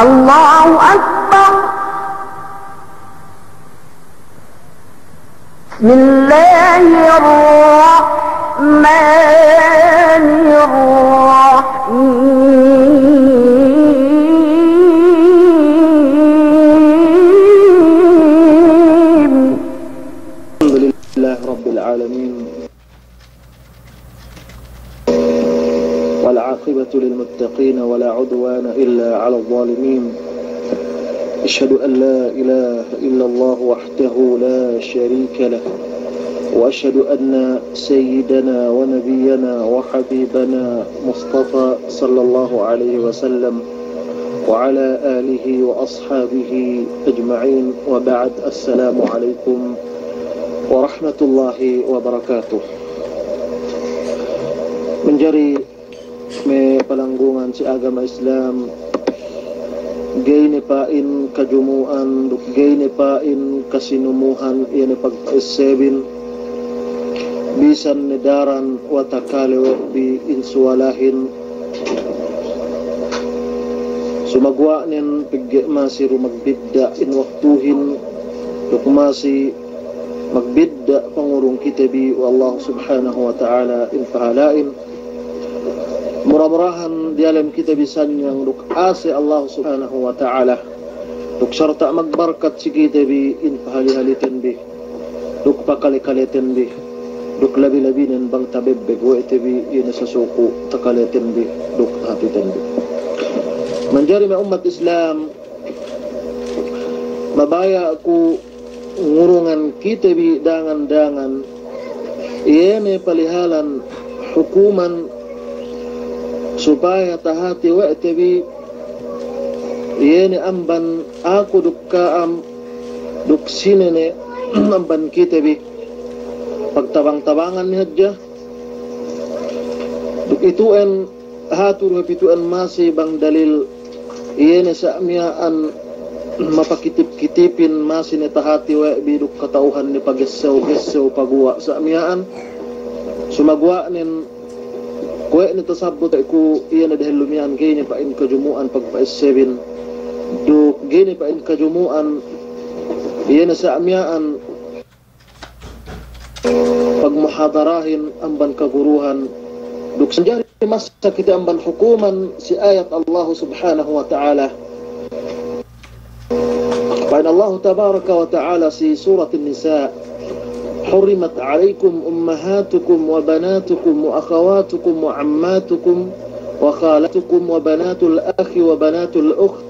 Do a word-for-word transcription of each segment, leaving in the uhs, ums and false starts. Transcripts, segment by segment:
الله أكبر. بسم الله الرحمن الرحيم. الحمد لله رب العالمين. والعاقبة للمتقين ولا عدوان إلا على الظالمين. أشهد أن لا إله إلا الله وحده لا شريك له، وأشهد أن سيدنا ونبينا وحبيبنا مصطفى صلى الله عليه وسلم وعلى آله وأصحابه أجمعين، وبعد، السلام عليكم ورحمة الله وبركاته. Manjari me' palanggungan si agama Islam, ga'i ne pa'in kajumu'an duk ga'i ne pa'in kasinumuhan iye ne pagpa'essebin, bisan ne daran watakale we' bi in suwalahin. Sumaguwa'nen pegge' masi du magbidda' in waktuhin, duk masi magbidda' pangurung kite bi we' Allah Subhanahu wa Ta'ala in pahala'in. Mura-murahan diyalem kite bi sanyang duk ase' Allah Subhanahu wa Ta'ala, duk sarta' magbarkat si kite bi in pahali-haliten bi, duk pakale-kaleten bi, duk labi-labinen bang tabebbeg we' te bi iye ne sasuku' takaleten bi duk tahatiten bi. Manjari me' ummat Islam, mabaya' ku ngurungan kite bi dangan-dangan, iye ne palihalan hukuman supaya tahati we' te bi, iye ne amban aku duk ka'am duk sine ne amban kite bi, pagtabang-tabangan ne hadja. Duk itu'en hatu du hep itu'en masi bang dalil iye ne sa' miya'an mapakitip-kitipin masi ne tahati we' bi duk kata'uhan ne pagessew-gessew paguwa' sa' miya'an. Sumaguwa'nen kuwe' ne tasabbut we' ku iye ne dehellu miya'an ga'i ne pa'in kajumu'an pagpa'essebin duk ga'i ne pa'in kajumu'an iye ne sa' miya'an pagmuhadarahin amban kaguruhan. Duk sanjari masa kite amban hukuman si ayat Allahu Subhanahu wa Ta'ala. Pa'in Allahu Tabaraka wa Ta'ala si Suratun Nisa, حرمت عليكم أمهاتكم وبناتكم وأخواتكم وعماتكم وخالاتكم وبنات الأخ وبنات الأخت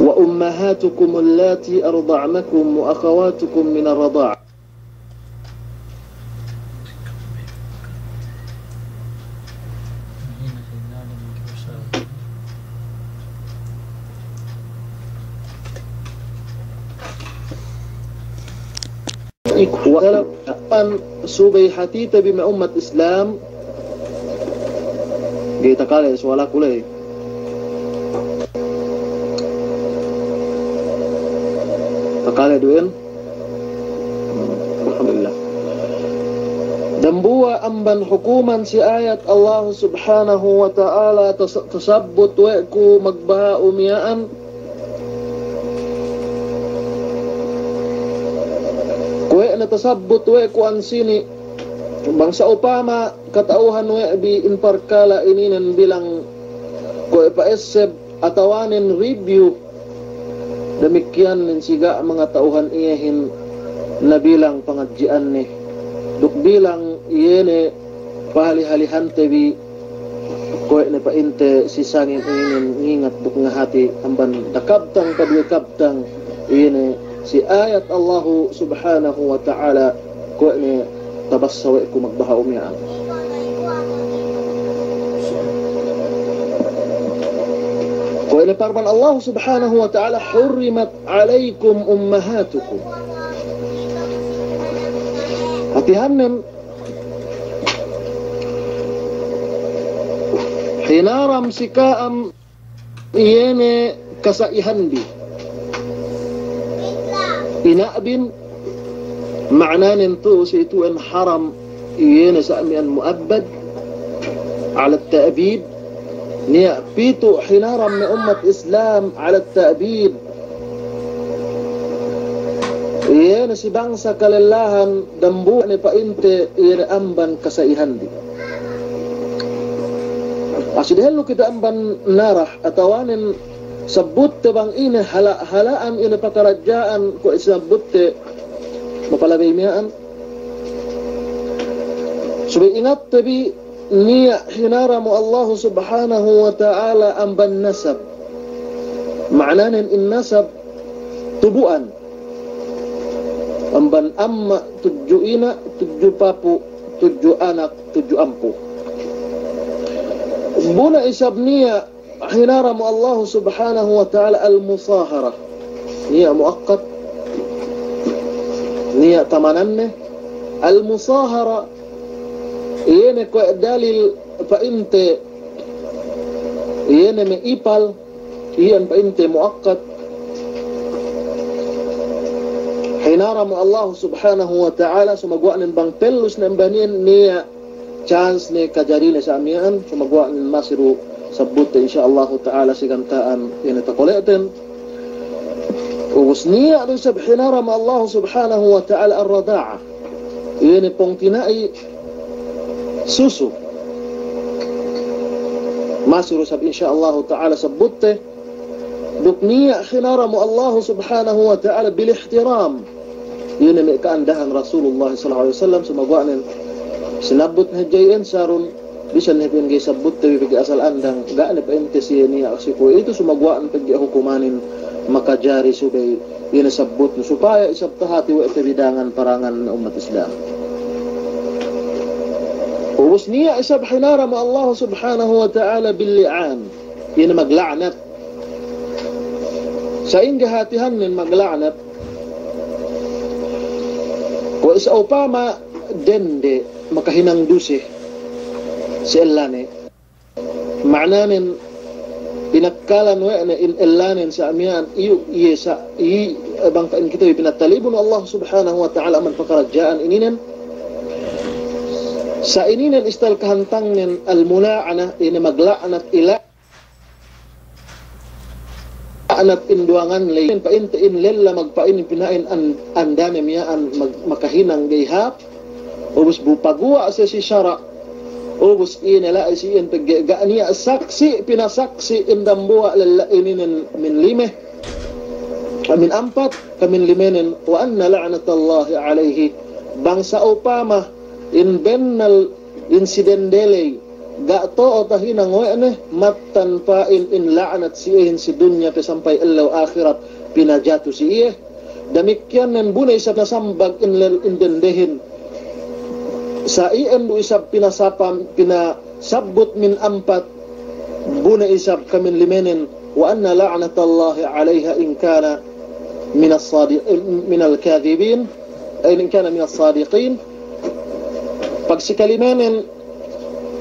وأمهاتكم اللاتي أرضعنكم وأخواتكم من الرضاعة. Iku-, wa-, pan subey hatite bi me' ummat Islam. Ga'i takale suwalaku ley. Takale du in. Alhamdulillah. Dambuwa' amban hukuman si ayat Allah Subhanahu wa Ta'ala tas-, tasabbut we' ku magbaha'u miya'an. Kuwe' ne tasabbut we' ku ensini', bang sa'upama kata'uhan we' bi in parkala' ininen bilang kuwe' pa'esseb atawanen review, damikkiyan nen si ga' mangata'uhan iyehin na bilang pangadji'anne, duk bilang iye ne pahali-halihante bi, kuwe' ne pa'inte si sangem inin ngingat duk ngahati amban dakabtang paduwe kabtang, iye ne si ayat Allahu Subhanahu wa Ta'ala, kuwe' ne tabassa we' ku magbaha'u miya'an. Kuwe' ne parman Allahu Subhanahu wa Ta'ala, حرمت عليكم أمهاتكم. Hatihannen, hinaram si ka'am iye ne kasa'ihanbi. Ina'bin, ma'nanen tu'u si itu'en haram, iye ne sa' miya'an mu'abbad. 'ala ta'bid, niya' pitu' hinaram me' ummat Islam 'ala ta'bid. Iye ne si bangsa kalellahan dambuwa' ne pa'inte iye ne amban kasa'ihan di. Asi dehellu kite amban narah atawanen sabbutte bang ine hala'-hala'an ine pakaradja'an kuwe' sabbutte mapalabey miya'an. Subey ingatte bi niya' hinaram we' Allahu Subhanahu wa Ta'ala amban nasab. Ma'ananen in nasab tubu'an. Amban amma' tudju ina', tudju papu', tudju anak, tudju ampu'. Bu ne isab niya' hinaram we' Allahu Subhanahu wa Ta'ala al-musahara. Niya' mu'akkad. Niya' tamananne. Al-musahara. Iye ne kuwe' dalil pa'inte. Iye ne me' ipal. Iyan pa'inte mu'akkad. Hinaram we' Allahu Subhanahu wa Ta'ala, sumaguwa'nen bang pellus ne amban iyan niya' chance ne kajarine sa' miya'an, sumaguwa'nen masi du sabbutte insya Allahu Ta'ala si ganta'an ine takole'ten. Ubus niya' du isab hinaram Allahu Subhanahu wa Ta'ala ar-rada'a. Ine pungtina'i susu. Masi du isab insya Allahu Ta'ala sabbutte. Duk niya' hinaram we' Allahu Subhanahu wa Ta'ala bil ihtiram. Ine me' ka'andahan Rasulullah sallallahu alaihi wasallam, sumaguwa'nen sinabbut ne hadja iyan sarun, bisan ne pa'in ga'i sabbutte bi pegge' asal andang, ga' ne pa'inte siye niya' si kuwe' itu, sumaguwa'nen pegge' hukumanin makajari subey ine sabbutnu, supaya isab tahati we' te bi dangan parangan ummat Islam. Ubus niya' isab hinaram we' Allahu Subhanahu wa Ta'ala bil li'an. Ine magla'nat. Sa'ingge hatihannen magla'nat? Kuwe' sa'upama dende makahinang duse si ellane. Ma'ananen pinakkalan we' ne in ellanen sa' miya'an iyu' iye sa' i-, bang pa'in kite bi pinatalibun Allah Subhanahu wa Ta'ala amban pakaradja'an ininen. Sa' ininen istal kahantangnen al-mula'ana, ine magla'nat ila- La'nat in duwangan ley, pa'inte in lella magpa'in pina'in an-, andane miya'an mag-, makahinang ga'i hāp, ubus bu paguwa' siye si sara', ubus ine la'i si iyan pegge' ga' niya' saksi', pinasaksi' in dambuwa' lella ininen min lime, min ampat, ka min limenen, wa anna la'natallahi alayhi, bang sa'upama in bennal in si dende ley, ga' to'o tahinang we' ne, mattan pa'in in la'nat si iyehin si dunya pe sampay ellew ahirat pinajatu si iye. Damikkiyan nen bu ne isab nasambag in lel-, in dendehin. Sa' iyan du isab pinasapam, pinasabbut min ampat, bu ne isab ka min limenen, wa anna la'natallahi alayha in kana minas sadi-, minal kadhibin, in kana minas sadiqin. Pag si kalimenen,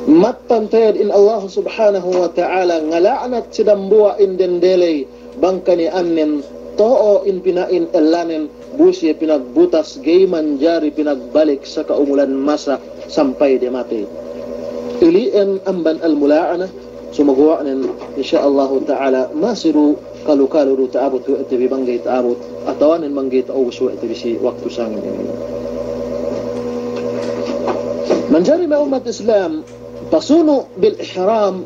mattan te'ed in Allah Subhanahu wa Ta'ala ngala'nat si dambuwa' in dende ley, bang kaniya'annen to'o in pina'in ellanen, bu siye pinagbutas ga'i manjari pinagbalik sa ka'umulan masa sampay de matey. Ili'en amban al-mula'ana, sumaguwa'nen, insya Allahu Ta'ala, masi du kalu-kalu du ta'abut we' te bi bang ga'i ta'abut, atawanen bang ga'i ta'ubus we' te bi si waktu sangem inin. Manjari me' ummat Islam, pasunu' bil ihram,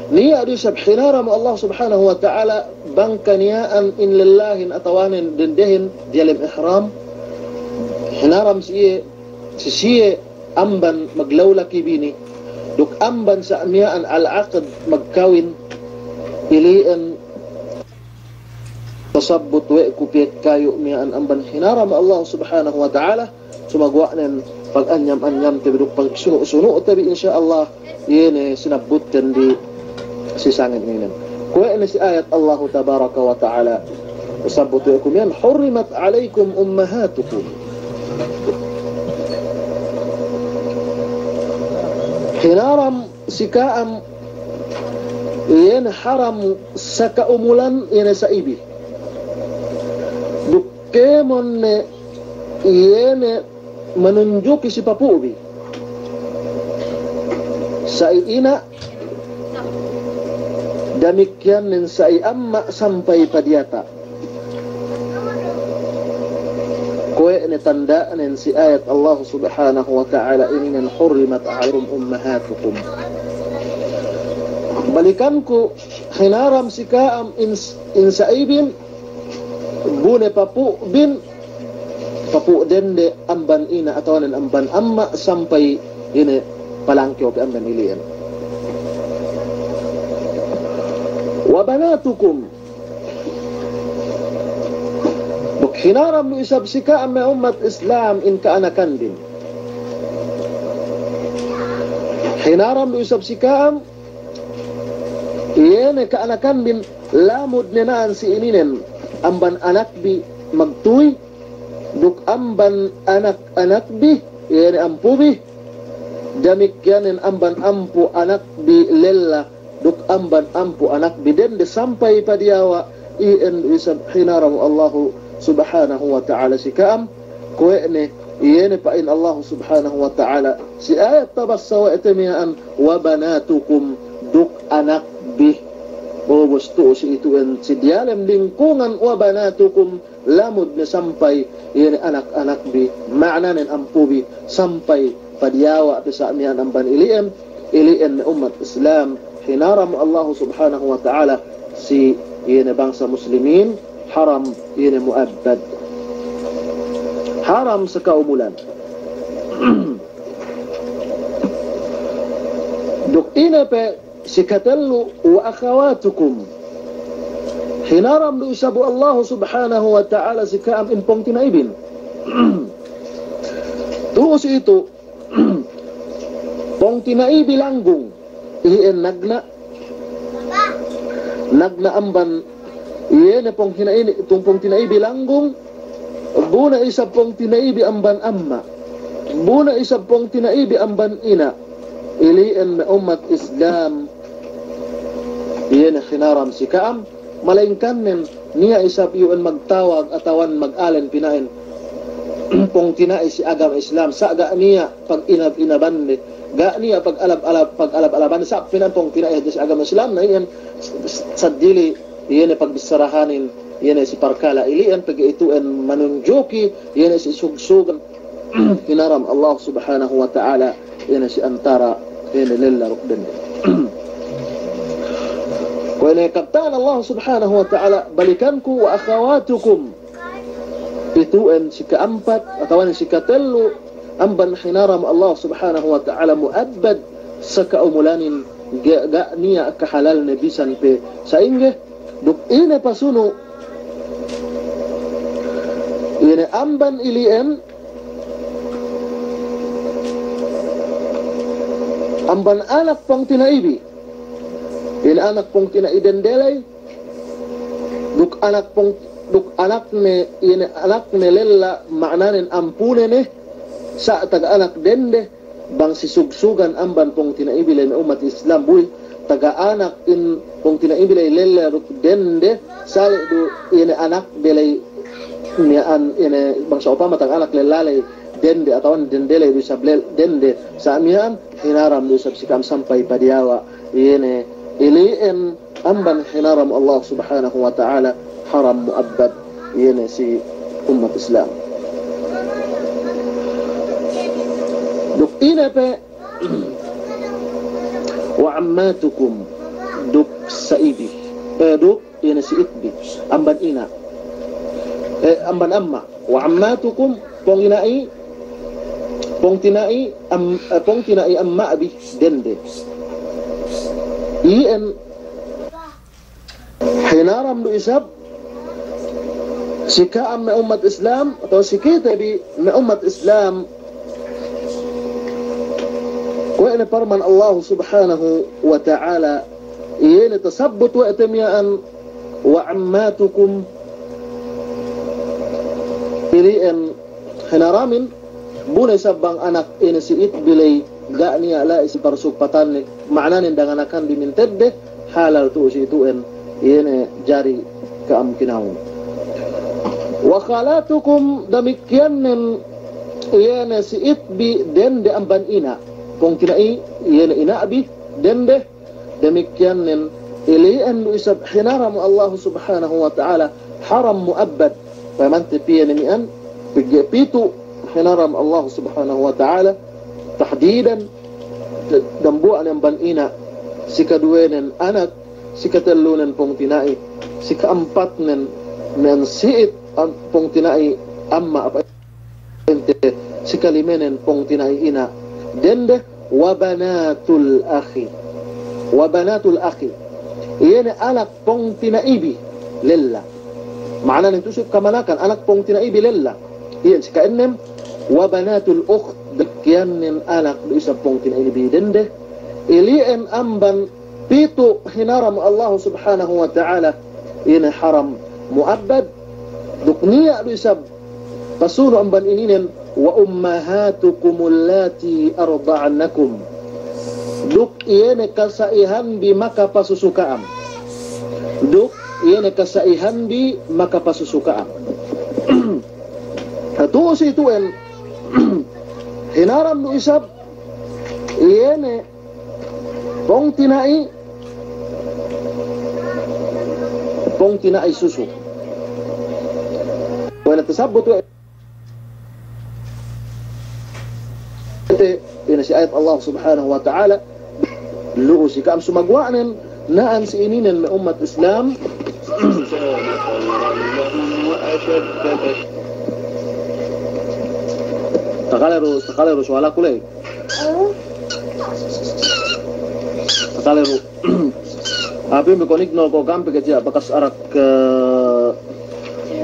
niya' du isab hinaram Allah Subhanahu wa Ta'ala bang kaniya'an in lellahin atawanen dendehin diyalem ihram, hinaram si iye, si siye amban maglawlaki bini, duk amban sa' miya'an al-aqd magkawin, ili'en tasabbut we' ku piye kayu' miya'an amban hinaram Allah Subhanahu wa Ta'ala, sumaguwa'nen pag-anyam-anyam te bi duk pagsunu'-sunu' te bi insya Allah, iye ne sinabbutten bi si sangem inin. Kuwe' ne si ayat Allahu Tabaraka wa Ta'ala, sabbut we' ku miya'an, hurrimat alaykum ummahatukum. Hinaram si ka'am, iye ne haram sa ka'umulan, iye ne sa ibi. Duk kēmon ne, iye ne manunjuki si papu'bi. sa'i ina', damikkiyan nen sa'i amma' sampay pa diyata'. Kuwe' ne tanda'nen si ayat Allah Subhanahu wa Ta'ala ininen, "Hurrimat 'alaykum ummahatukum." Balikanku, hinaram si ka'am in, in sa'ibin, bu ne papu'bin, papu' dende amban ina' atawanen amban amma' sampay ine palangkew pe amban ili'en. Wa banatukum. Duk hinaram du isab si ka'am me' ummat Islam in ka'anakanbin. Hinaram du isab si ka'am, iye ne ka'anakanbin, lamud ne na'an si ininen, amban anakbi magtuy, duk amban anak-anakbi, iye ne ampubi, damikkiyanen amban ampu anakbi lella, duk amban ampu anakbi dende sampay pa diyawa'. Iyan du isab hinaram Allahu Subhanahu wa Ta'ala si ka'am, kuwe' ne, iye ne pa'in Allahu Subhanahu wa Ta'ala si ayat tabassa we' te miya'an, "Wa banatukum," duk anakbi. Ubus tu'u si itu'en si diyalem lingkungan "wa banatukum," lamud ne sampay, iye ne anak-anakbi, ma'ananen ampubi, sampay pa diyawa' pe sa' miya'an amban ili'en, ili'en me' ummat Islam, hinaram Allahu Subhanahu wa Ta'ala si iye ne bangsa muslimin, haram iye ne mu'abbad. Haram sakaumulan. Duk ine pe si katellu, "Wa akhawatukum." Hinaram du isab we' Allahu Subhanahu wa Ta'ala si ka'am in pungtina'ibin. Tu'u si itu, pungtina'ibi langgung, iyan nagna', nagna' amban iye ne pungtina'i-, pung-, pungtina'ibi langgung, bu ne isab pungtina'ibi amban amma', bu ne isab pungtina'ibi amban ina', ili'en me' ummat Islam, iye ne hinaram si ka'am, malayingkan nen niya' isab iyu'en magtawag atawanen mag'alen pina'in pungtina'i si agama Islam, sa' ga' niya' pag'inab-inabande, ga' niya' pag'alab-alab, pag'alab-alabande, sa' pina'in pungtina'i hadja si agama Islam, na iyan s-, s-, saddili, iye ne pagbissarahanin, iye ne si parkala' ili'en, pegge' itu'en manunjuki, iye ne si sugsugan hinaram Allah Subhanahu wa Ta'ala, iye ne si antara, iye ne lella duk dende. Kuwe' ne kabtangan Allah Subhanahu wa Ta'ala, balikanku, "Wa akhawatukum." Itu'en si ka'ampat, atawanen si katellu, amban hinaram Allah Subhanahu wa Ta'ala mu'abbad sakaumulanin, ga', ga' niya' kahalalne bisan pe sa'ingge, duk ine pasunu', ine amban ili'en, amban anak pungtina'ibi, ine anak pungtina'i dende ley, duk anak pung-, duk anakne, ine anakne lella, ma'ananen ampune ne, sa' taga anak dende, bang si sugsugan amban pungtina'ibi ley me' ummat Islam, buwi taga anak in pungtina'ibi ley lella duk dende, sali' du ine anakde ley miya'an, ine bang sa'upama taga anak lella ley dende atawanen dende ley du isab lel-, dende, sa' miya'an hinaram du isab si ka'am sampay pa diyawa', ine ili'en amban hinaram Allah Subhanahu wa Ta'ala, haram mu'abbad, iye ne si ummat Islam. Duk ine pe, "Wa ammatukum," duk sa'ibi, eh, duk iye ne si itbi, amban ina', eh, amban amma'. "Wa ammatukum," pungtina'i, pungtina'i am-, eh, pungtina'i amma'bi dende. Iyan hinaram du isab si ka'am me' ummat Islam, atawa si kite bi me' ummat Islam, kuwe' ne parman Allah Subhanahu wa Ta'ala, iye ne tasabbut we' te miya'an, "Wa ammatukum," ili'en hinaramin, bu ne isab bang anak ine si itbi ley, ga' niya' la'i si parsugpatanne, ma'ananen danganakanbi mintedde, halal tu'u si itu'en, iye ne jari ka'am kinawun. "Wa khalatukum," damikkiyannen, iye ne si itbi dende amban ina'. pungtina'i, iye ne ina'bi, dende, damikkiyannen, ili'en du isab hinaram Allahu Subhanahu wa Ta'ala, haram mu'abbad, payamante piye ne mi'an, pegge' pitu' hinaram Allahu Subhanahu wa Ta'ala, tahdidan, dambuwa'nen amban ina', sikaduwenen anak, sikatellunen pungtina'i, sika'ampatnen mi'an si'it, am-, pungtina'i amma' apa ente, sikalimenen pungtina'i ina'. Dende, wa banatul akhi. Wa banatul akhi. Iye ne anak pungtina'ibi lella. Ma'ananen tu'u si kamanakan, anak pungtina'ibi lella. Iyan sika'ennem, wa banatul ukht, damikkiyannen anak du isab pungtina'ibi dende. Ili'en amban pitu' hinaram Allahu Subhanahu wa Ta'ala, iye ne haram mu'abbad, duk niya' du isab pasunu' amban ininen, wa ummahatukumul lati arda'nakum. Duk iye ne kasa'ihanbi makapasusu ka'am. Duk iye ne kasa'ihanbi makapasusu ka'am. Tu'u si itu'en, hinaram du isab, iye ne pungtina'i, pungtina'i susu. Kuwe' ne tasabbut we' te, ine si ayat Allah Subhanahu wa Ta'ala, lu'u si ka'am sumaguwa'nen, na'an si ininen me' ummat Islam. Takale du, takale du suwalaku ley. Takale du. Api mi konik nol ko kampi kecil bakas arak, eh,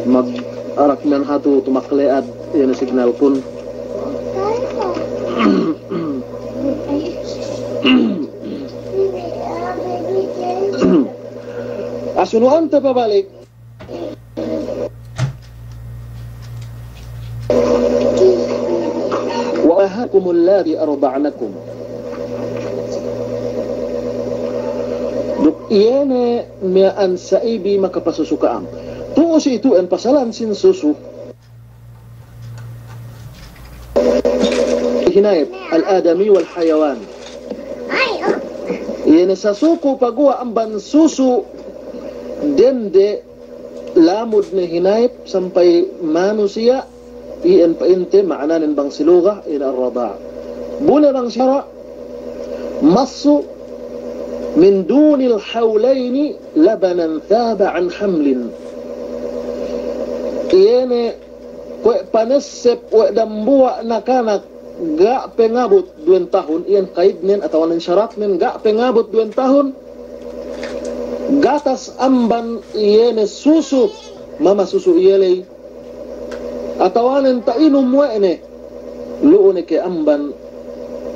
mag-, arak miyan hatu tumakle'ad, iye ne signal kun. Asunu ante pabalik. Wa ummahatukumul lati arda'nakum. Duk iye ne miya'an sa'ibi makapasusu ka'am. Tu'u si itu'en pasalan sin susu. Hinayep, al-adami wal hayawan. Iye ne sasuku paguwa' amban susu dende lamud ne hinayep sampay manusiya', iyan pa'inte ma'ananen bang si luga, iye ne ar-rada'. Bu ne bang si sara', massu min dunil hawlayni labanan thaba an hamlin. Iye ne kuwe' panessep we' dambuwa' nakanak ga' pe ngabut duwen tahun, iyan kaidnen atawanen saratnen ga' pe ngabut duwen tahun, gatas amban iye ne susu, mamasusu iye ley, atawanen ta'inum we' ne, lu'u ne ke amban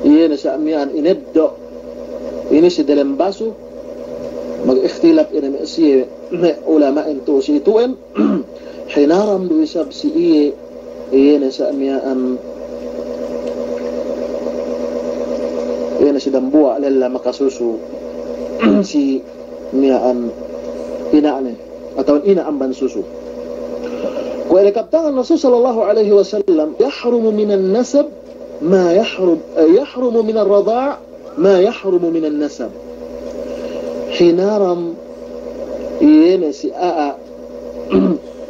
iye ne sa' miya'an ineddo', ine si delem basu, mag-ikhtilaf ine me' siye me' ulama'in tu'u si itu'en, hinaram du isab si iye, iye ne sa' miya'an, iye ne si dambuwa' lella makasusu si miya'an ina'ne, atawa ina' amban susu. Kuwe' ne kabtangan Rasul sallallahu alaihi wasallam, yahrumu minan nasab ma yahrum-, eh, yahrumu minar rada' ma yahrumu minan nasab. Hinaram iye ne si a'a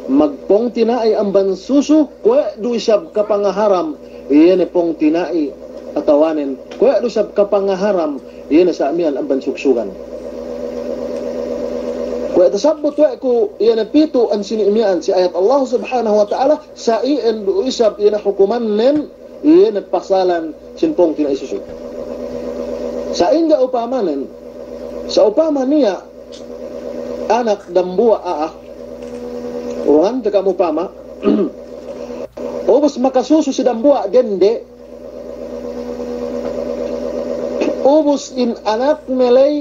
magpungtina'i amban susu, kuwe' du isab kapangaharam iye ne pungtina'i atawanen, kuwe' du isab kapangaharam iye ne sa' miya'an amban sugsugan. Kuwe' tasabbut we' ku iye ne pitu' ensini' miya'an si ayat Allah Subhanahu wa Ta'ala, sa' iyan du isab iye ne hukumannen, iye ne pasalan sin pungtina'i susu. Sa'ingge upamanen, sa'upama niya' anak dambuwa' a'a, urungante ka'am upama, ubus makasusu si dambuwa' dende, ubus in anakne ley,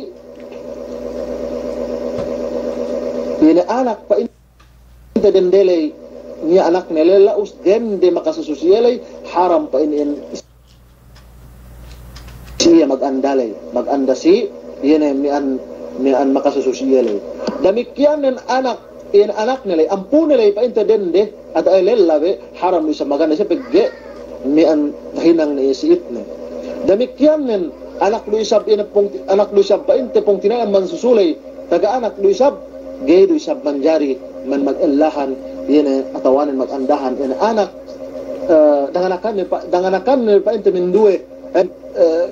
ine anak pa'in te dende ley, niya' anakne ley, la'us dende makasusu si iye ley, haram pa'in in si iye maganda ley, maganda si iye ne miya'an, miya'an makasusu si iye ley. Damikkiyanen anak, iye ne anakne ley, ampune ley pa'in te dende, atawa lella be, haram du isab maganda si iye pegge' miya'an tahinang ne iye si itne. Damikkiyannen, anak du isab, iye ne pungti-, anak du isab pa'inte pungtina'i amban susuley, taga anak du isab, ga'i du isab manjari, man mag-ellahan, iye ne atawanen mag-andahan, iye ne anak, eh, danganakanne pa-, danganakanne pa'inte minduwe, eh, eh,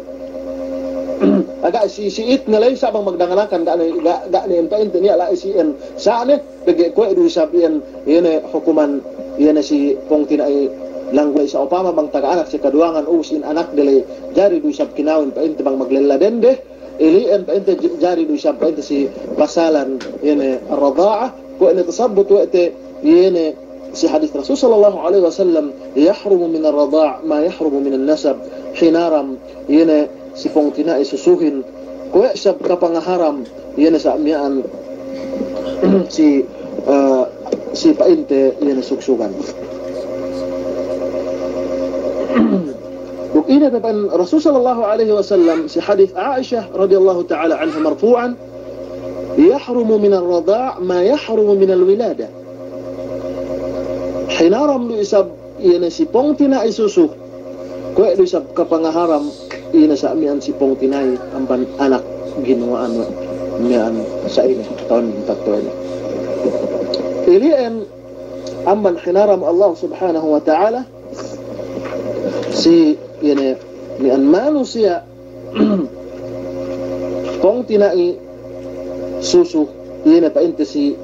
aga' si, si itne ley sa' bang magdanganakan, ga' ne, ga', ga' ne pa'inte niya' la'i si en sa' ne, pegge' kuwe' du isab iyan, iye ne hukuman, iye ne si pungtina'i langguwe' sa' upama bang taga anak si kaduwangan, ubus in anakde ley jari du isab kinawin pa'inte bang maglella dende, ili'en pa'inte j-, jari du isab pa'inte si pasalan, iye ne rada'a, kuwe' ne tasabbut we' te, iye ne si hadis Rasul sallallahu alaihi wasallam, "Yahrumu minar rada' ma yahrumu minan nasab." Hinaram, iye ne si pungtina'i susuhin, kuwe' isab kapangaharam, iye ne sa' miya'an si, eh, si pa'inte, iye ne sugsugan. Duk ine pe pa'in Rasul sallallahu alaihi wasallam si hadis Aisha radiyallahu ta'ala anha marfu'an, "Yahrumu minar rada' ma yahrumu minal wilada." Hinaram du isab, iye ne si pungtina'i susu, kuwe' du isab kapangaharam, iye ne sa' miya'an si pungtina'i amban anak ginuwa'an we' miya'an sa' ine, taun tatto'ene. Ili'en amban hinaram Allah Subhanahu wa Ta'ala si, iye ne, miya'an manusiya' pungtina'i susu, iye ne pa'inte si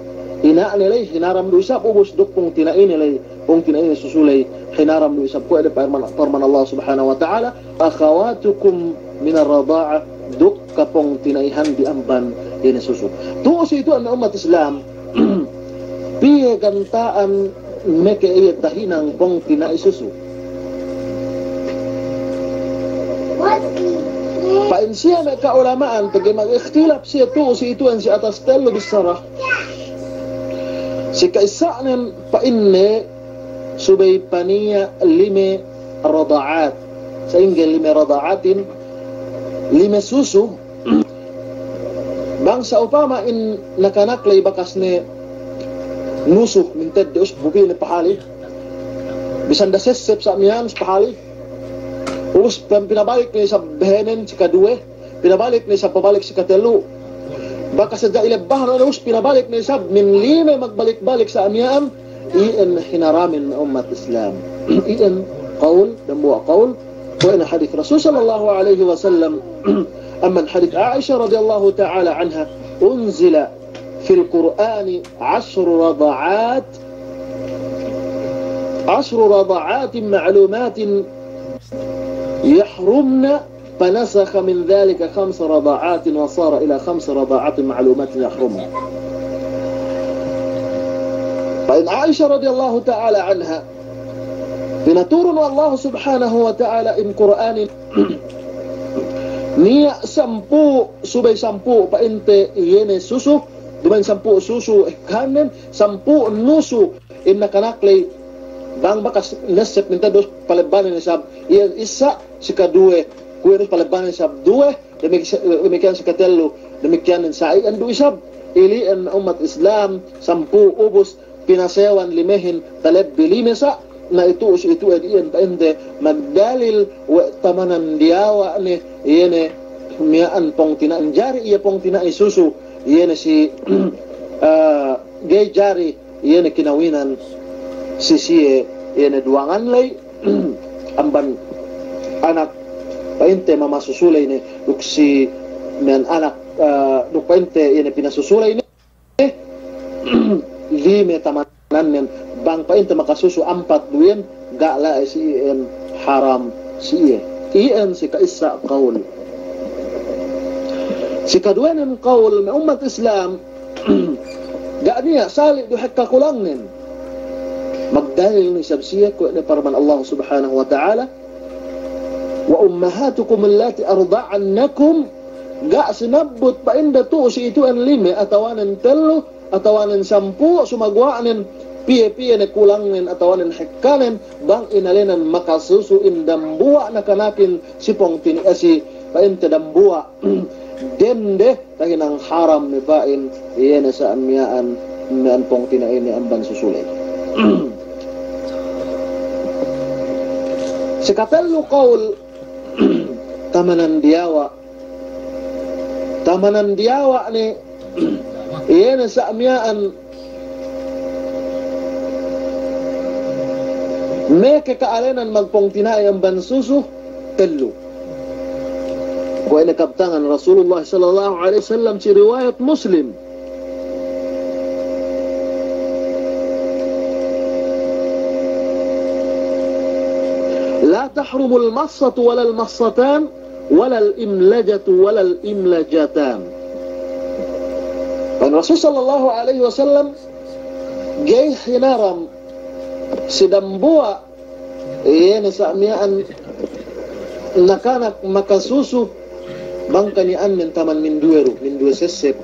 ina'ne ley, hinaram du isab ubus duk pungtina'ine ley, pungtina'ine susu ley, hinaram du isab kuwe' de parman, parman Allah Subhanahu wa Ta'ala, "Akhawatukum minar rada'a," duk kapungtina'ihanbi amban iye ne susu. Tu'u si itu anu ummat Islam, piye ganta'an meke iye tahinang pungtina'i susu. Pa'in siye me' ka'ulama'an, pegge' mag-ikhtilaf siye tu'u si itu'en si atas tellu bissara. Si ka'issa'nen pa'inne subey paniya' lime rada'at. Sa'ingge lime rada'atin, lime susu, bang sa'upama in nakanak ley bakas ne nusu, mintedde us bu pī ne pahali. Bisan da sessep sa' miya'an us pahali. Us pin-, pinabalik ne isab behenen si kaduwe, pinabalik ne isab pabalik si katellu. Bakas hadja ilebbahan ne us pinabalik ne isab min lime magbalik-balik sa' miya'an, iyan hinaramin ummat Islam. Iyan qawl, dambuwa' qawl, kuwe' ne hadis Rasul sallallahu alaihi wasallam, amban hadis Aisha radiyallahu ta'ala anha, "Unzila fil Qur'ani ashru rada'at, ashru rada'atin ma'lumatin yahrumna, fanasakha min dhalika khamsa rada'atin wa sara ila khamsi rada'atin ma'lumatin yahrumna." Pa'in Aisha radiyallahu ta'ala anha, pinaturun we' Allah Subhanahu wa Ta'ala in Kur'anin niya' sampū', subey sampū' pa'inte iye ne susu, duma'in sampū' susu, eh, kanen, sampū' nusu in nakanak ley, bang bakas nessep mintedde us palebbanen isab, iye issa', si kaduwe, kuwe' ne us palebbanen isab duwe, damik-, damikkiyan si katellu, damikkiyan sa' iyan du isab, ili'en ummat Islam, sampū' ubus, pinasewan limehin, talebbi lime sa', na itu, si itu, eh, iyan pa'inte magdalil we' tamanan diyawa' ne, iye ne miya'an pungtina'in jari, iye pungtina'i susu, iye ne si, eh, ga'i jari, iye ne kinawinan si siye, iye ne duwangan ley, amban anak pa'inte mamasusu ley ne, duk si miya'an anak, eh, duk pa'inte iye ne pinasusu ley ne, lime tamanannen, bang pa'inte makasusu ampat du iyan, ga' la'i si iyan haram si iye. Iyan si ka'issa qawl. Si kaduwenen qawl me' ummat Islam, ga' niya' sali' du hekka kulangnen. Magdalil ne isab siye kuwe' ne parman Allah Subhanahu wa Ta'ala, "Wa ummahatukum allati arda'nakum," ga' sinabbut pa'inde tu'u si itu'en lime, atawanen tellu, atawanen sampū', sumaguwa'nen piye-piye ne kulangnen atawanen hekkanen, bang inēnan makasusu in dambuwa' nakanakin si pungtina'i, eh, si pa'inte dambuwa' dende, tahinang haram ne pa'in, iye ne sa' miya'an, miya'an pungtina'ine amban susu ley. Si katellu qawl, tamanan diyawa'. Tamanan diyawa' ne, iye ne sa' miya'an meke ka'alenan magpungtina'i amban susu, tellu. Kuwe' ne kabtangan Rasulullah sallallahu alaihi wasallam si riwayat Muslim. لا تحرم المصة ولا المصتان ولا الإملجة ولا الإملجتان. Pa'in Rasul sallallahu alaihi wasallam, ga'i hinaram si dambuwa' iye ne sa' miya'an nakanak makasusu bang kaniya'an ne taman minduwe du, minduwe sessep.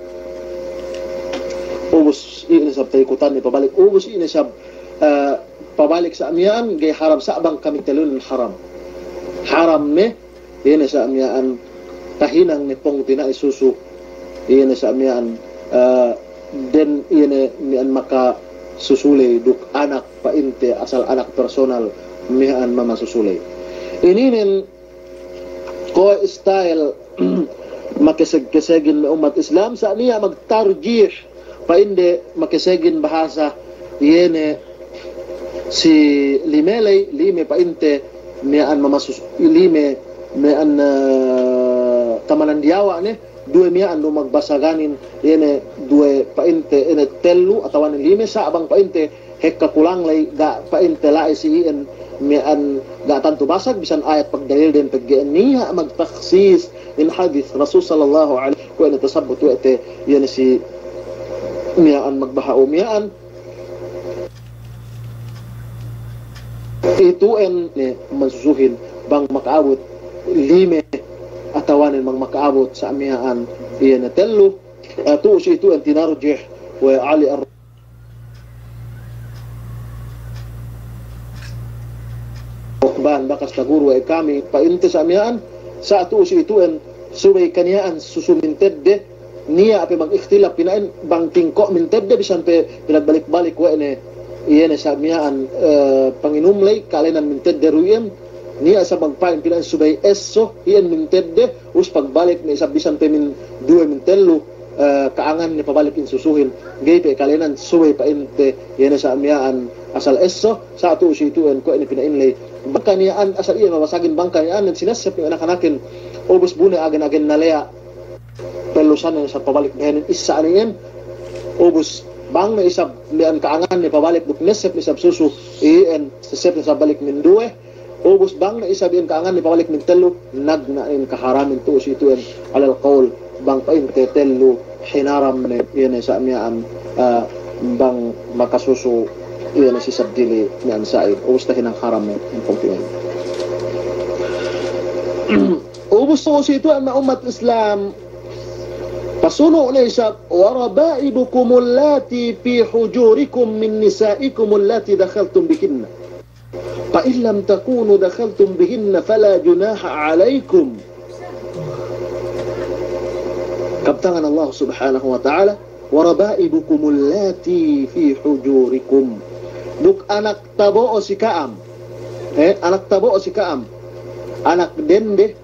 Ubus iye ne sab tayikutan ne pabalik, ubus iye ne sab, eh, pabalik sa' miya'an, ga'i haram sa' bang kami tellun haram. Haram ne, iye ne sa' miya'an tahinang ne pungtina'i susu, iye ne sa' miya'an, eh, den iye ne miya'an makasusu ley duk anak pa'inte asal anak personal miya'an mamasusu ley. Ininen kuwe' style makeseg-kesegin me' ummat Islam, sa' niya' magtarjih pa'inde makesegin bahasa, iye ne si lime ley, lime pa'inte miya'an mamasus-, lime miya'an, eh, tamanan diyawa' ne, duwe miya'an du magbasaganin, iye ne duwe pa'inte, iye ne tellu atawa ne lime, sa' bang pa'inte hekka kulang ley, ga' pa'inte la'i si iyan miya'an ga' tantu basag, bisan ayat pagdalilden pegge'en niya' magtakhsis in hadis Rasul sallallahu alaihi, kuwe' ne tasabbut we' te, iye ne si miya'an magbaha'u miya'an. Itu'en ne masusuhin bang maka'abut lime atawa ne bang maka'abut sa' miya'an iye ne tellu. Eh, tu'u si itu'en tinarjih we' Ali Ar- Ukban, bakas taguru we' kami, pa'inte sa' miya'an, sa' tu'u si itu'en, subey kaniya'an susu mintedde, niya' pe mag-ikhtilaf pina'in bang tingko' mintedde, bisan pe pinagbalik-balik we' ne, iye ne sa' miya'an, eh, panginum ley, ka'alenan mintedde du iyan, niya' sa' magpa'in pina'in subey esso, iyan mintedde, us pagbalik ne isab bisan pe minduwe mintellu, eh, ka'angan ne pabalik in susuhin. Ga'i pe ka'alenan subey pa'inte, iye ne sa' miya'an asal esso, sa' tu'u si itu'en kuwe' ne pina'in ley. Bang kaniya'an asal iye mabasagin bang kaniya'an ne sinessep ne anak-anakin. Ubus bu ne agen-agen naleya'. Pellusan ne isab pabalik behenin issa' ne iyan. Ubus bang ne isab miya'an ka'angan ne pabalik duk nessep ne isab susu, iyan sessep ne isab balik minduwe. Ubus bang ne isab iyan ka'angan ne pabalik mintellu, nagna' in kaharamin tu'u si itu'en alal qawl, bang pa'inte tellu, hinaram ne, iye ne sa' miya'an, eh, bang makasusu, iye ne si saddili miya'an sa'in. Ubus tahinang haram ne, in pungtina'i. Ubus tu'u si itu'en me' ummat Islam, pasunu' ne isab, وربائبكم اللاتي في حجوركم من نسائكم اللاتي دخلتم بهن. فإن لم تكونوا دخلتم بهن فلا جناح عليكم. Kabtangan Allah Subhanahu wa Ta'ala, وربائبكم اللاتي في حجوركم. Duk anak tabo'o si ka'am. Eh, anak tabo'o si ka'am. Anak dende.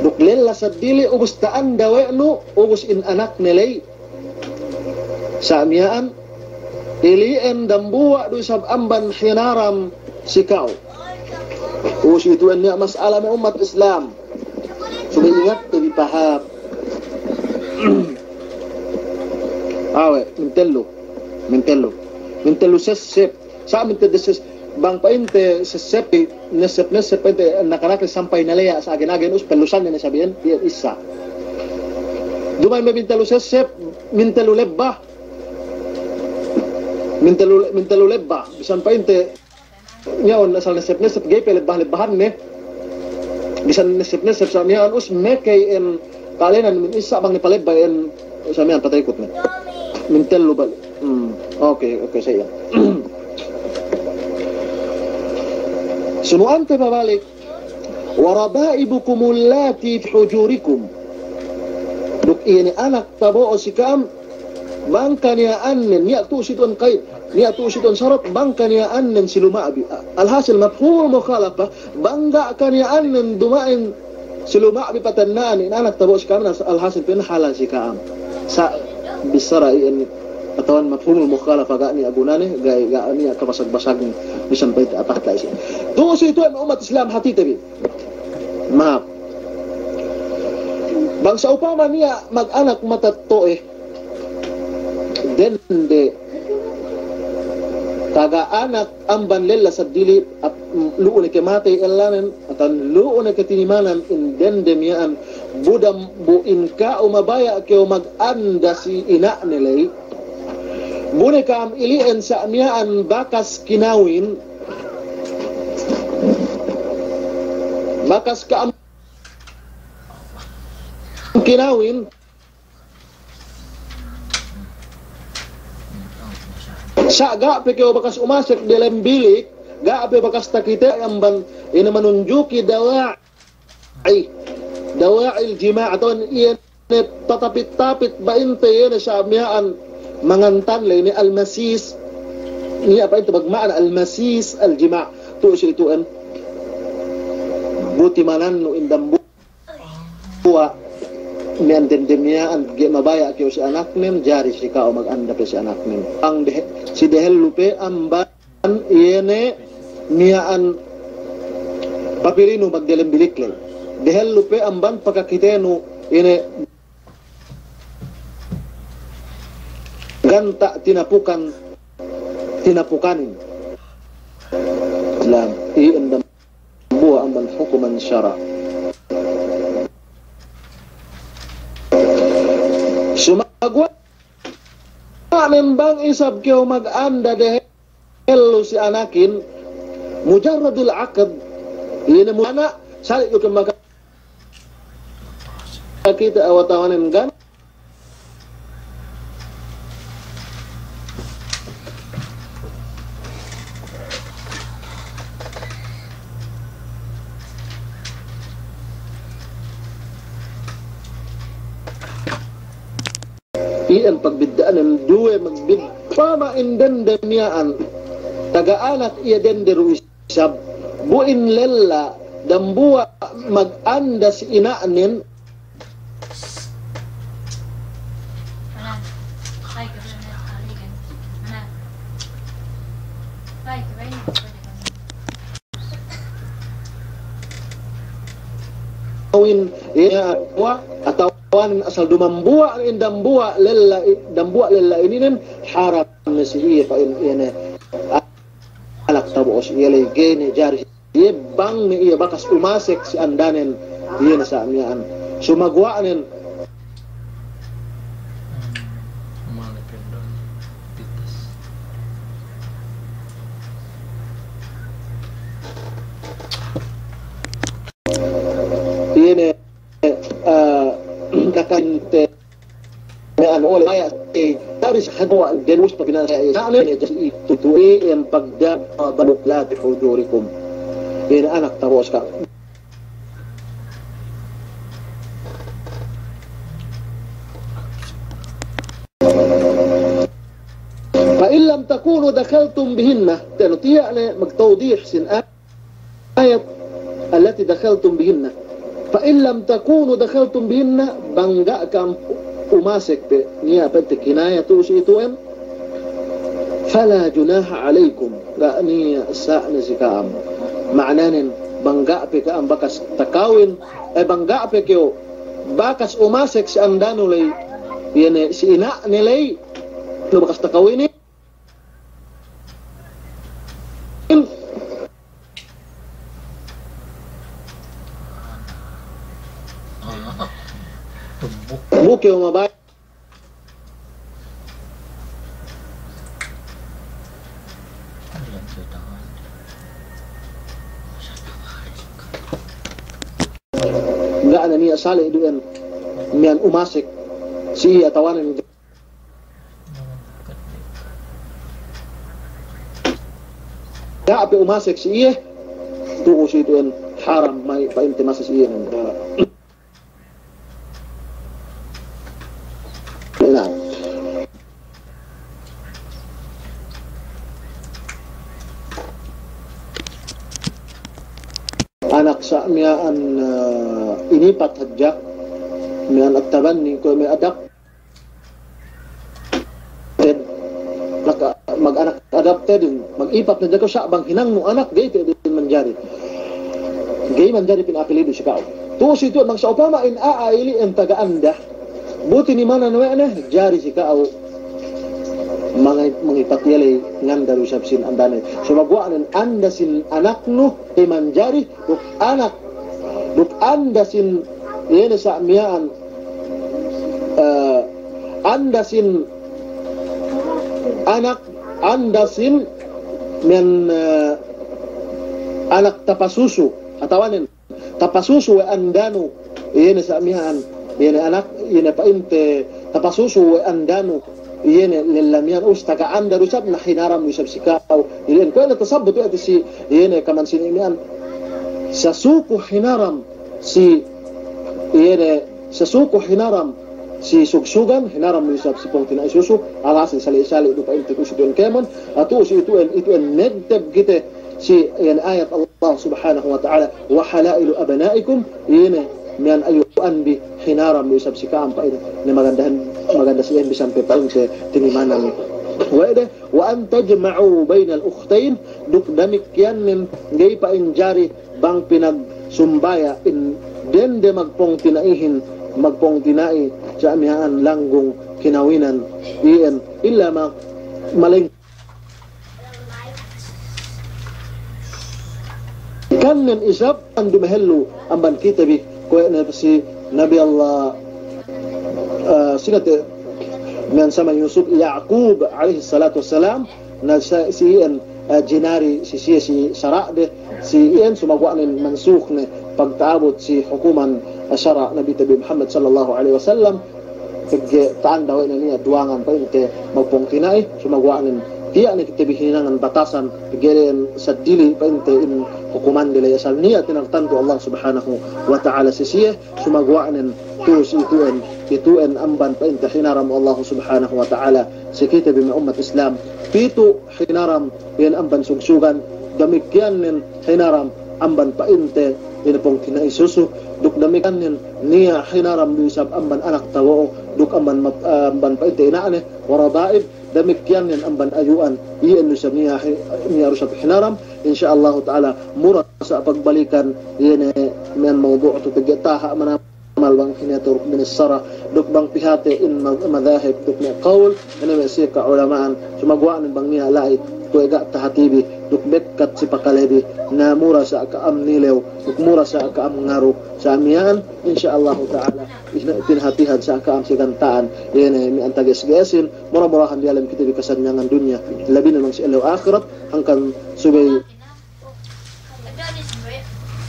Duk lella saddili ubus ta'anda we' nu, ubus in anakne ley. Sa' miya'an, ili'en dambuwa' du isab amban hinaram si ka'u. Ubus itu'en niya' mas'ala me' ummat Islam. Subey ingatte bi paham. Awe', mintellu. Mintellu. Mintellu sessep. Sa' mintedde ses-, bang pa'inte sessep, nessep-nessep pa'inte anak-anak sampay naleya' sa' agen-agen us pellusanne ne sabi'en, iyan issa'. Duma'in me' mintellu sessep, mintellu lebba. Mintellu, mintellu lebba. Bisan pa'inte, niya' on asal nessep-nessep, ga'i pe lebba-lebbahanne. Bisan nessep-nessep sa' miya'an us meke iyan ka'alenan min issa' bang ne palebba iyan sa' miya'an pataykut ne. Mintellu balik. Hmm. Oke, oke, sa' iyan. Sunu'ante pabalik. وربائبكم اللاتي في حجوركم. Duk iye ne anak tabo'o si ka'am, bang kaniya'annen, niya' tu'u si tu'en kain. Niya' tu'u si tuwan sarat bang kaniya'annen si luma'bi. Alhasil mafhumul mukhalafa, bang ga' kaniya'annen duma'in si luma'bi patenna'an in anak tabo'o si ka'am, alhasil pa'in halal si ka'am. Sa' bissara iyan atawa mafhumul mukhalafa ga' niya' gunane, ga', ga' niya' kabasag-basagnen, bisan pa'inte apat la'i si. Tu'u si tuwan ummat Islam, hatite bi. Maap. Bang sa'upama niya' mag-anak matetto'e, dende taga anak amban lella seddili, ap-, lu'u ne ke matey ellanen, atawa lu'u ne ke tinimanan in dende miya'an, bu dam-, bu in ka'u mabaya' kew maganda si ina'ne ley, bu ne ka'am ili'en sa' miya'an bakas kinawin, bakas ka'am kinawin, sa' ga' pe kew bakas umasek delem bilik, ga' pe bakas takite amban, ine manunjuki dawa'i, dawa'il jima', atawa iye ne patapit-tapit pa'inte iye ne sa' miya'an mangantan ley ne al-masis. Niya' pa'inte magma'ana al-masis al-jima'. Tu'u si itu'en. Bu timanannu in dambuwa' miya'an dende miya'an, ga'i mabaya' kew si anaknen, jari si ka'u maganda pe si anaknen. Bang dehe-, si dehellu pe amban iye ne miya'an papilinu magdelem bilik ley. Dehellu pe amban pakakitenu ine ganta' tinapukan, tinapukanin. Islam, iyan dambuwa' amban hukuman sara'. Sumaguwa' nen bang isab kew maganda dehe- hellu si anakin, mujarradul aqd, iye ne mu-, ana', sali' du ke maka-, makakite atawanen gan. Iyan pagbidda'anen duwe magbid-, upama in dende miya'an, taga anak iye dende du isab, bu in lella dambuwa' maganda si ina'nen. Kawin, iye, wa, atawanen asal dumambuwa' in dambuwa' lella i-, dambuwa' lella ininen, haram ne si iye pa'in iye ne anak tabo'o si iye ley, ga'i ne jari si iye bang ne iye bakas umasek si andanen, iye ne sa' miya'an. Sumaguwa'nen. Iye ne, eh, kakante, me' anu ole maya, eh, taris hadwa, den us pagina, eh, sa'ne, eh, jasi, tutu'i, em, pagda, eh, baluk la fi hujurikum. Iye ne anak tabo'o si ka'am. فإن لم تكونوا دخلتم بهن, tenu tiya' ne magtawdih sin ayat التي دخلتم بهن. فإن لم تكونوا دخلتم بهن, bang ga' ka'am umasek pe, niya' pa'inte kinaya tu'u si itu'en, فلا جناح عليكم, ga' niya' sa'ne si ka'am. Ma'ananen, bang ga' pe ka'am bakas takawin, eh, bang ga' pe kew bakas umasek si andanu ley, iye ne si ina'ne ley, nu bakas takawinin. Bu kew mabaya'. Ga' ne niya' sali' du'en miya'an umasek si iye atawanen ga' pe umasek si iye, tu'u si itu'en haram ma'i pa'inte masi si iye. Na'am. anak sa' miya'an, eh, inipat hadja, miya'an at-tabanni, kuwe' me' adopted, naka-, mag-anak adopted, mag-ipat hadja kew sa' bang hinangnu anak, ga'i te'ed manjari. Ga'i manjari pina'apilidu si ka'u. Tu'u si tu'u bang sa'upama in a'a ili'en taga anda, bu tinimanan we' ne, jari si ka'u mangi-, mangipat iye ley nganda du isab sin andane. Sumaguwa'nen anda sin anaknu, ga'i manjari, duk anak, duk anda sin, iye ne sa' miya'an, eh, anda sin anak, anda sin miya'an, eh, anak tapasusu, atawanen tapasusu we' andanu, iye ne sa' miya'an, iye ne anak, iye ne pa'inte tapasusu we' andanu, iye ne lella miya'an us taga anda du isab, na hinaram du isab si ka'u. Iye ne kuwe' ne tasabbut we' te si, iye ne kaman sini miya'an, sasuku hinaram si, iye ne sasuku hinaram si sugsugan, hinaram du isab si pungtina'i susu, alasin sali'-sali' du pa'inte ku si tu'en kēmon, atu si itu'en, itu'en negteb kite si, iye ne ayat Allah Subhanahu wa Ta'ala, "Wa halailu abnaikum," iye ne miya'an ayu'anbi hinaram du isab si ka'am pa'in, ne magandahan, maganda si iyan bisan pe pa'inte tinimanan we' de, "Wa an tajma'u bainal ukhtain," duk damikkiyanen ga'i pa'in jari bang pinagsumbaya' in dende magpungtina'ihin, magpungtina'i sa' miya'an langgung kinawinan iyan, illa ma, maleng Kannen isab andu' mahellu amban kite bi, kuwe' ne si Nabi Allah, eh, sine te' miya'an sama Yusuf, Ya'kub alayhis salatu wassalam, na sa-, si iyan, eh, jinari si siye si sara'de, si iyan sumaguwa'nen mansukh ne pagta'abut si hukuman, eh, sara' Nabi te bi Muhammad sallallahu alayhi wasallam, pegge' ta'anda we' ne niya' duwangan pa'inte magpungtina'i, sumaguwa'nen tiya' ne kite bi hinangan batasan, pegge' iyan seddili pa'inte in hukumande ley asal niya' tinartantu Allah Subhanahu wa Ta'ala si siye, sumaguwa'nen tu'u si itu'en, itu'en amban pa'inte hinaram Allah Subhanahu wa Ta'ala si kite bi me' ummat Islam. Pitu' hinaram iyan amban sugsugan, damikkiyannen hinaram amban pa'inte ine pungtina'i susu, duk damikkiyannen niya' hinaram du isab amban anak tabo'o, duk amban map-, amban pa'inte ina'ne, wa raba'ib, damikkiyannen amban ayu'an, iyan du isab niya' hi-, niya' du isab hinaram. Insya Allahu Ta'ala, mura sa' pagbalikan, iye ne miya'an mawdu' tu pegge' taha' mana mal bang hine turuk binis sara', duk bang pihate in ma-, madahib, duk me' qawl, ine me' siye ka'ulama'an, sumaguwa'nen bang niya' la'i, kuwe' ga' tahatibi, duk bekkat si pakalebi, na mura sa' ka'am nilew, duk mura sa' ka'am ngaru, sa' miya'an, insya Allahu Ta'ala, ine pinahatihan sa' ka'am si ganta'an, ine miya'an tages-gesin, mura-murahan diyalem kite bi kasanyangan dunya, labi ne bang si ellew ahirat, hangkan subey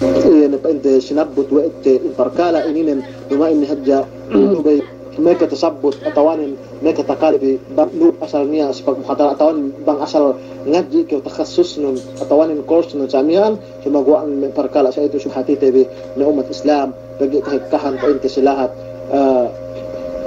Iye ne pa'inte sinabbut we' te in parkala' ininen, duma'in ne hadja, subey meke tasabbut atawanen meke takale bi bang lu asal niya' si pagmuhatara atawanen bang asal ngadji' kew takhasusnun atawanen coursenun sa' miya'an, sumaguwa'nen me' parkala' sa' itu subey hatite bi me' ummat Islam, pegge' kahekkahan pa'inte si lahat, eh,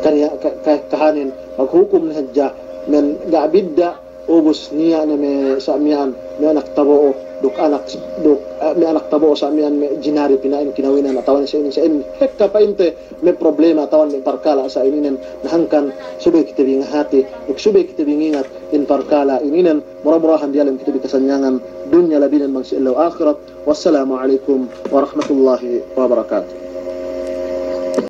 kaniya-, ka-, kahekkahanin maghukum ne hadja, men ga' bidda' ubus niya' ne me' sa' miya'an, me' anak tabo'o, duk anak, duk, eh, me' anak tabo'o sa' miya'an me' jinari pina'in kinawinan atawanen sa' inin, sa' inin. Hekka pa'inte me' problema atawanen me' parkala' sa' ininen. Na hangkan subey kite bi ngahati, duk subey kite bi ngingat in parkala' ininen. Mura-murahan diyalem kite bi kasanyangan dunya labinen bang si ellew ahirat. Wassalamu alaikum warahmatullahi wabarakatuh.